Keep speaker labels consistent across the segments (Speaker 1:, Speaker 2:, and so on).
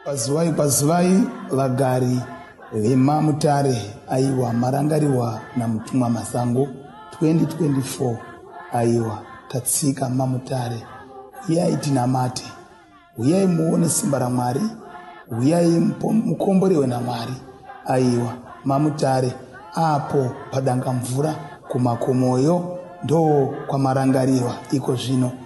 Speaker 1: Kwazivai kwazivai vagari vemaMutare aiwa marangarirwa naMutumwa Masango 2024 aiwa tatsika maMutare huyai tinamate huyai muone simba raMwari huyai mukomborewe naMwari aiwa maMutare apo paDangamvura kumakomoyo ndo kwamarangarirwa iko zvino.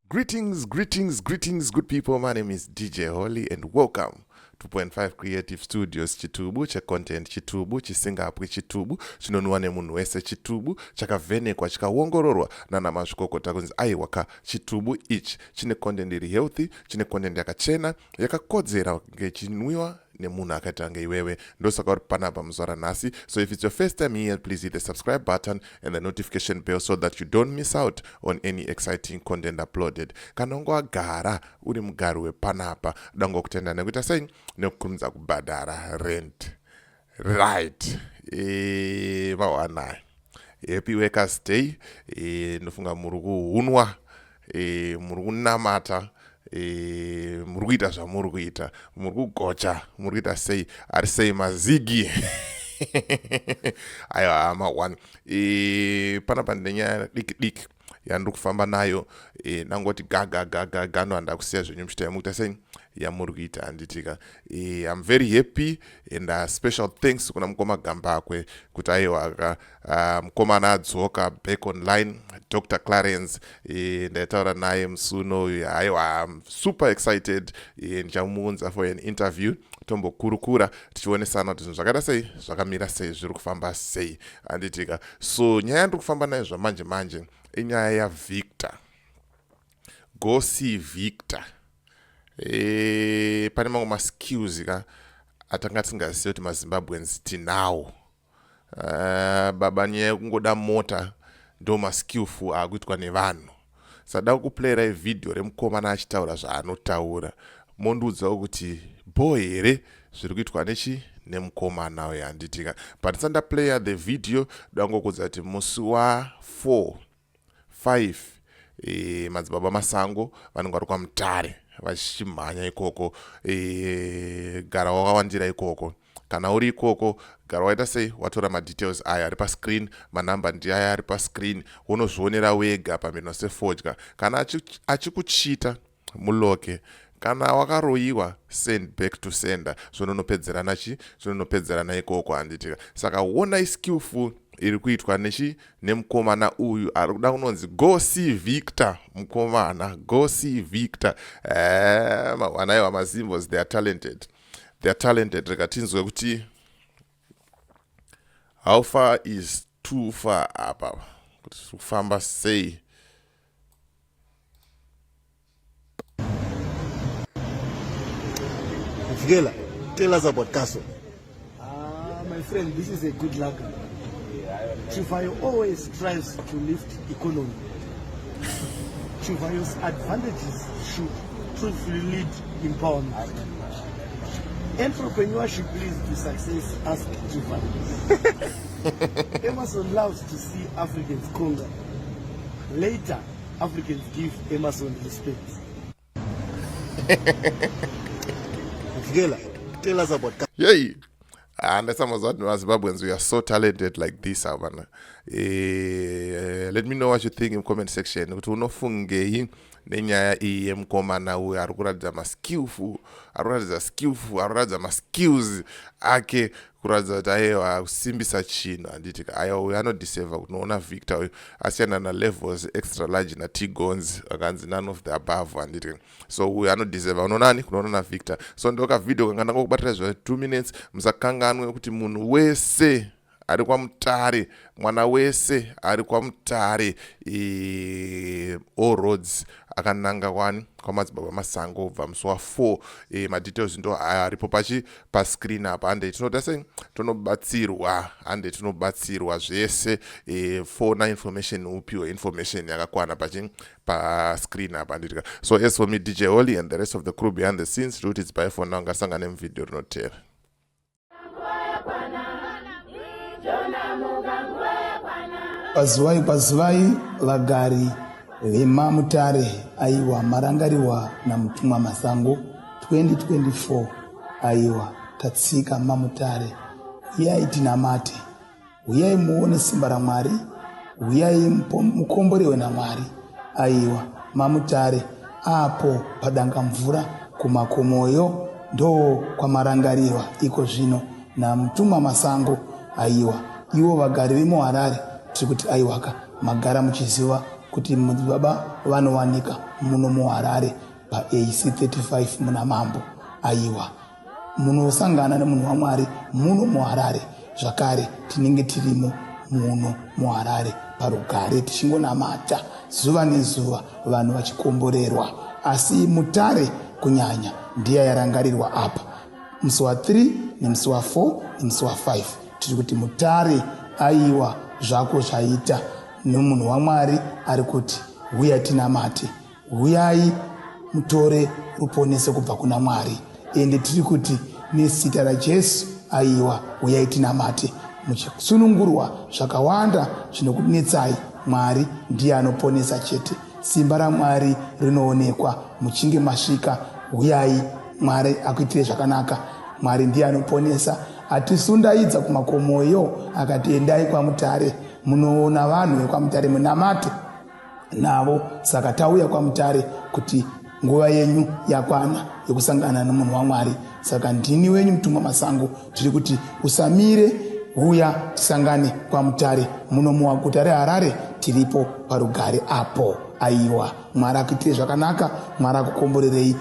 Speaker 2: Greetings, greetings, greetings, good people. My name is DJ Holly and welcome to 2.5 Creative Studios. Chitubu checontent, chitubu chisingapwi, chitubu chinonwiwa nemunhu wese, chitubu chakavhenekwa chikaongororwa nana mazvikokota kunzi aiwa ka chitubu ichi chine content iri healthy, chine content yakachena, yakakodzera kunge chinwiwa nemunhu akaita kunge iwewe. Ndosaka uri panapa muzuva ranhasi. So if it's your first time here, please hit the subscribe button and the notification bell so that you don't miss out on any exciting content uploaded. Kana unge wagara uri mugari wepanapa, dangokutenda nekuita sei nekukurumidza kubhadhara rent. Right, mawanai happy workers day. Ndofunga muri kuhunwa, muri kunamata, muri kuita zvamuri kuita, muri kugocha, muri kuita sei, ari sei mazigi. Aiwa hama one, panapa ndine nyaya diki diki yandiri kufamba nayo. Ndangoti gaga gaga gano handakusiya zvenyu muchita yamukuita sei yamuri kuita, handitika? I'm very happy and special thanks kuna mukoma Gambakwe kuti aiwa mukomana adzoka back online, Dr Clarence. Ndaitaura naye musi unoyu. Aiwa, I'm super excited. Ndichamuunza for an interview, tombokurukura tichionesana kuti zvinhu zvakaita sei, zvakamira sei, zviri kufamba sei, handitika? So nyaya yandiri kufamba nayo zvamanje manje inyaya yaVictor. Go see Victor. Pane mamwe maskills ka atanga tisingazivi kuti maZimbabweans tinawo. Baba, nyaya yekungoda mota ndo maskillful aakuitwa nevanhu. Sada kukuplayirai vhidhiyo remukomana achitaura zvaanotaura, mondiudzawo kuti bho here zviri kuitwa nechi nemukomana uyo, handitika? But ndisati ndaplaya the video, dangokudza kuti musi wa4 5 madzibaba Masango vanenge vari kwaMutare vachimhanya ikoko. Gara wakawandira ikoko. Kana uri ikoko, gara waita sei, watora madetails aya ari pascreen, manhamba ndiaya ari pascreen, unozvionera wega pamhino sefodya. Kana achikuchita, muloke. Kana wakaroyiwa, send back to sender. Zvononopedzerana chi zvononopedzerana ikoko, handitika? Saka onai skillful iri kuitwa nechi nemukomana uyu ari kuda kunonzi Go See Victor. Mukomana Go See Victor, mwanaiwa maZimbos, they are talented, they are talented. Rega tinzwe kuti how far is too far apa, kuti kufamba sei.
Speaker 3: Mvikela, tell us about Castle.
Speaker 4: Ah, my friend, this is a good lager. Chivayo always tries to lift economy. Chivayo's advantages should truthfully lead empowerment. Entrepreneurship leads to success, ask Chivayo. Emerson loves to see Africans conquer. Later, Africans give Emerson respect.
Speaker 3: Mvikela, tell us about Castle.
Speaker 2: Yei, handasamaziva kuti maZimbabweans, we are so talented like this avana. Let me know what you think in comment section kuti unofungei nenyaya iyi yemukomana uyu ari kuratidza maskillful, ari kuratidza skillful, ari kuratidza maskills ake, kuratidza kuti aiwa kusimbisa chinhu, handiti? Aiwa, uyu anodeserva kunoona Victor uyu. Asiyana naLevels Extra Large naTgons, akanzi none of the above, handiti? So uyu anodeserva unoonani kunoona naVictor. So ndoka vhidhiyo kanga ndangokubatira zva 2 minutes. Musakanganwe kuti munhu wese ari kwaMutare, mwana wese ari kwaMutare, all roads. Akananga kwani? Kwamadzibaba Masango kubva musi wa4. Madetails ndo aripo pachi pascreen apa. Hande tinoda sei? Tonobatsirwa. Hande tinobatsirwa zvese. Fona information, upiwe information yakakwana pachi pascreen apa, handitika? So as for me, DJ Holly, and the rest of the crew behind the scenes, tiri kuti it's bye for now. Ngasangane muvideo rinotevera.
Speaker 1: Kwazivai, kwazivai vagari vemaMutare. Aiwa, marangariwa namutumwa Masango 2024. Aiwa, tatsika maMutare. Uyai tinamate, uyai muone simba raMwari, uyai mukomborewe naMwari. Aiwa, maMutare apo padanga mvura kumakomoyo ndo kwamarangarirwa iko zvino namutumwa Masango. Aiwa, ivo vagari vemuHarare, tiri kuti aiwaka, magara muchiziva kuti baba vanowanika muno muHarare paAC 35 muna Mambo. Aiwa, munosangana nemunhu waMwari muno muHarare. Zvakare tinenge tirimo muno muHarare parugare, tichingonamata zuva nezuva, vanhu vachikomborerwa. Asi Mutare kunyanya ndiya yarangarirwa apa musi wa3 nemusi wa4 nemusi wa5. Tiri kuti Mutare, aiwa, zvako zvaita nemunhu waMwari ari kuti huyai tinamate, huyai mutore ruponeso kubva kuna Mwari. Ende tiri kuti nezita raJesu, aiwa, uyai tinamate muchisunungurwa zvakawanda zvinokunetsai. Mwari ndiye anoponesa chete. Simba raMwari rinoonekwa muchinge masvika. Uyai, Mwari akuitire zvakanaka. Mwari ndiye anoponesa. Atisundaidza kumakomoyo akati endai kwaMutare, munoona vanhu vekwaMutare, munamate navo. Saka tauya kwaMutare kuti nguva yenyu yakwana yekusangana nemunhu waMwari. Saka ndini wenyu mutumwa Masango. Tiri kuti usamire, huya tisangane kwaMutare muno muguta reHarare. Tiripo parugare apo. Aiwa, Mwari akuitire zvakanaka. Mwari akukomborerei.